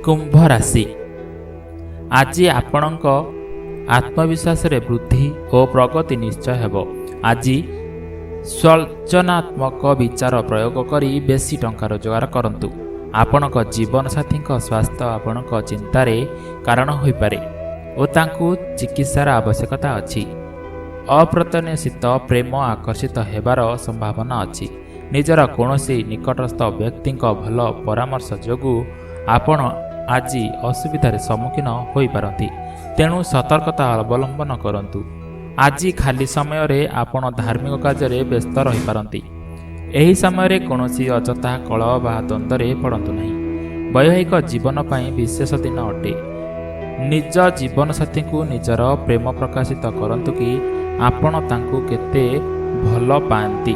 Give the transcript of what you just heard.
କୁମ୍ଭ ରାଶି, ଆଜି ଆପଣଙ୍କ ଆତ୍ମବିଶ୍ୱାସରେ ବୃଦ୍ଧି ଓ ପ୍ରଗତି ନିଶ୍ଚୟ ହେବ। ଆଜି ସୃଜନାତ୍ମକ ବିଚାର ପ୍ରୟୋଗ କରି ବେଶୀ ଟଙ୍କା ରୋଜଗାର କରନ୍ତୁ। ଆପଣଙ୍କ ଜୀବନସାଥୀଙ୍କ ସ୍ୱାସ୍ଥ୍ୟ ଆପଣଙ୍କ ଚିନ୍ତାରେ କାରଣ ହୋଇପାରେ ଓ ତାଙ୍କୁ ଚିକିତ୍ସାର ଆବଶ୍ୟକତା ଅଛି। ଅପ୍ରତ୍ୟାଶିତ ପ୍ରେମ ଆକର୍ଷିତ ହେବାର ସମ୍ଭାବନା ଅଛି। ନିଜର କୌଣସି ନିକଟସ୍ଥ ବ୍ୟକ୍ତିଙ୍କ ଭଲ ପରାମର୍ଶ ଯୋଗୁଁ ଆପଣ ଆଜି ଅସୁବିଧାରେ ସମ୍ମୁଖୀନ ହୋଇପାରନ୍ତି, ତେଣୁ ସତର୍କତା ଅବଲମ୍ବନ କରନ୍ତୁ। ଆଜି ଖାଲି ସମୟରେ ଆପଣ ଧାର୍ମିକ କାର୍ଯ୍ୟରେ ବ୍ୟସ୍ତ ରହିପାରନ୍ତି। ଏହି ସମୟରେ କୌଣସି ଅଯଥା କଳହ ବା ଦ୍ୱନ୍ଦ୍ୱରେ ପଡ଼ନ୍ତୁ ନାହିଁ। ବୈବାହିକ ଜୀବନ ପାଇଁ ବିଶେଷ ଦିନ ଅଟେ। ନିଜ ଜୀବନସାଥୀଙ୍କୁ ନିଜର ପ୍ରେମ ପ୍ରକାଶିତ କରନ୍ତୁ କି ଆପଣ ତାଙ୍କୁ କେତେ ଭଲ ପାଆନ୍ତି।